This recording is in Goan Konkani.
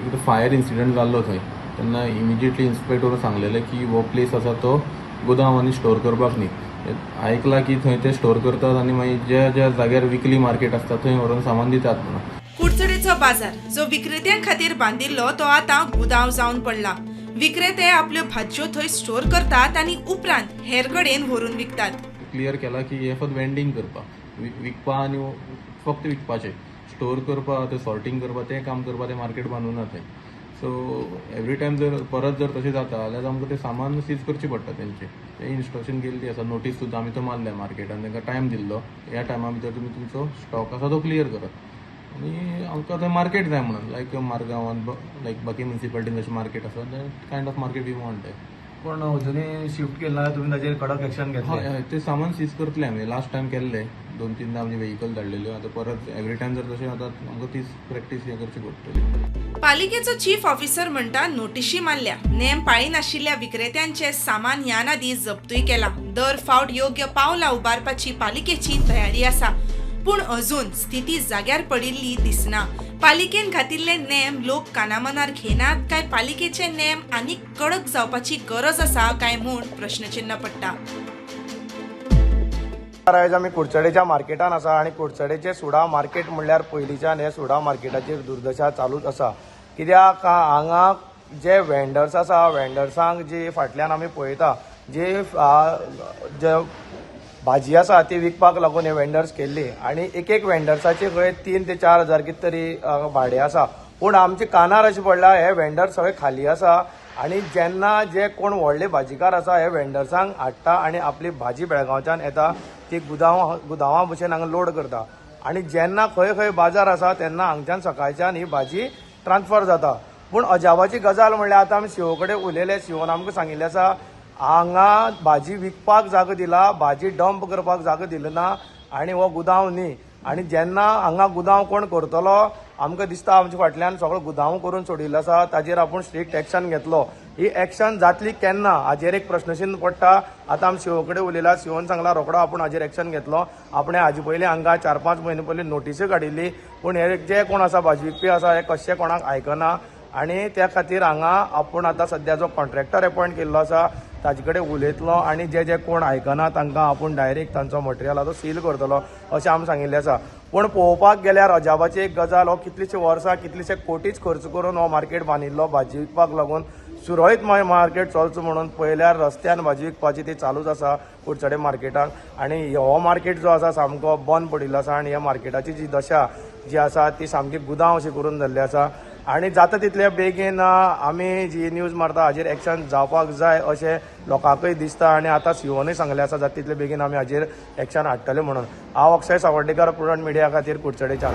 एक फायर इन्सिडंट जाल्लो थंय तेन्ना इमिजिएटली इन्स्पेक्टर सांगलेलें की हो प्लेस आसा तो गोदाम आनी स्टोर करपाक न्ही. आयकलां की थंय ते स्टोर करतात आनी मागीर ज्या ज्या जाग्यार विकली मार्केट आसता थंय व्हरोन सामान दितात म्हणून. कुडचडेचो बाजार जो विक्रेत्यां खातीर बांदिल्लो तो आतां गुदांव जावन पडला. विक्रेते आपल्यो भाजयो थंय स्टोर करतात आनी उपरांत हेर कडेन व्हरून विकतात. क्लियर केला की हे फक्त वेंडींग करपाक, विकपा आनी फक्त विकपाचें, स्टोर करपा, ते सॉर्टिंग करपा, तें काम करपा तें मार्केट बांदूना थंय. सो एवरी टायम जर परत जर तशें जाता जाल्यार आमकां तें सामान सीज करचें पडटा तेंचें. तें इन्स्ट्रक्शन केल्ली आसा, नोटीस सुद्दां आमी तो मारल्या मार्केटान. तांकां टायम दिल्लो, ह्या टायमा भितर तुमी तुमचो स्टॉक आसा तो क्लियर करात आनी आमकां थंय मार्केट जाय म्हणून, लायक मारगांवान, लायक बाकी म्युनिसिपालिटीन जशें मार्केट आसा, that kind of market we want. पण अजुनूय शिफ्ट केले ना, तुमी ताजेर कडक एक्शन घेतले? हय हय, ते सामान सीज करतले. आमी लास्ट टायम केल्ले, दोन तीनदा आमचे व्हेकल धाडलेल्यो. आतां परत एवरी टायम जर तशें जाता, आमकां तीच प्रॅक्टीस हें करची पडटली. पालिकेचो चीफ ऑफिसर म्हणटा, नोटिशी मारल्या, नेम पाळिनाशिल्ल्या विक्रेत्यांचे सामान ह्यान आदी जप्तूय केला. दर फावट योग्य पावलां उबारपाची पालिकेची तयारी आसा, पूण अजून स्थिती जाग्यार पडिल्ली दिसना. पालिकेन घातिल्ले नेम लोक कानामनार घेनात काय पालिकेचे नेम आनीक कडक जावपाची गरज आसा काय म्हूण प्रश्नचिन्ह पडटा. आयज आमी कुडचडेच्या मार्केटान आसा आनी कुडचडेचे सुडा मार्केट म्हणल्यार पयलींच्यान हे सुडा मार्केटाचेर दुर्दशा चालूच आसा. कित्याक हांगा जे वेंडर्स आसा, वेंडर्सांक जी फाटल्यान आमी पळयता, जी जे भाजी आसा ती विकपाक लागून हे वेंडर्स केल्ली आनी एक एक वेंडर्साचे खंय 3 ते 4 हजार कितें तरी भाडें आसा. पूण आमच्या कानार अशें पडलां, हे वेंडर सगळे खाली आसा आनी जेन्ना जे कोण व्हडले भाजीकार आसा, हे वेंडर्सांक हाडटा आनी आपली भाजी बेळगांवच्यान येता ती गुदांवा भशेन हांगा लोड करता आनी जेन्ना खंय खंय बाजार आसा तेन्ना हांगच्यान सकाळच्यान ही भाजी ट्रान्सफर जाता. पूण अजापाची गजाल म्हणल्यार आतां आमी सीओ कडेन उलयले. सीओन आमकां सांगिल्लें आसा, हांगा भाजी विकपाक जागो दिला, भाजी डंप करपाक जागो दिलो ना आनी हो गुदांव न्ही. आनी जेन्ना हांगा गुदांव कोण करतलो, आमकां दिसता आमच्या फाटल्यान सगळो गुदांव करून सोडिल्लो आसा, ताजेर आपूण स्ट्रिक्ट एक्शन घेतलो. ही एक्शन जातली केन्ना हाजेर एक प्रश्नचिन्ह पडटा. आतां आमी सीओ कडेन उलयला. सीओन सांगला, रोखडो आपूण हाजेर एक्शन घेतलो. आपणें हाजे पयलीं हांगा 4-5 म्हयने पयलीं नोटिसूय काडिल्ली, पूण हे जे कोण आसा, भाजी विकपी आसा, हे कशे कोणाक आयकना आनी त्या खातीर हांगा आपूण आतां सद्या जो कॉन्ट्रॅक्टर एपॉयंट केल्लो आसा ताजे कडेन उलयतलो आनी जे जे कोण आयकना तांकां आपूण डायरेक्ट तांचो मटेरियल आसा तो सील करतलो अशें आमी सांगिल्लें आसा. पूण पळोवपाक गेल्यार अजापाची एक गजाल, हो कितलीशीं वर्सां, कितलेशे कोटीच खर्च करून हो मार्केट बांदिल्लो भाजी विकपाक लागून, सुरळीत मार्केट चलचो म्हणून. पळयल्यार रस्त्यान भाजी विकपाची ती चालूच आसा कुडचडे मार्केटाक आनी हो मार्केट जो आसा सामको बंद पडिल्लो आसा आनी ह्या मार्केटाची जी दशा जी आसा ती सामकी गुदांव अशी करून जाल्ली आसा. आनी जाता तितले बेगीन आमी जी न्यूज मारता हाजेर एक्शन जावपाक जाय अशें लोकांकूय दिसता आनी आतां सीओनूय सांगलें आसा, जाता तितले बेगीन आमी हाजेर एक्शन हाडटले म्हणून. हांव अक्षय सावर्डेकर, प्रुडंट मिडिया खातीर कुडचडेच्यान.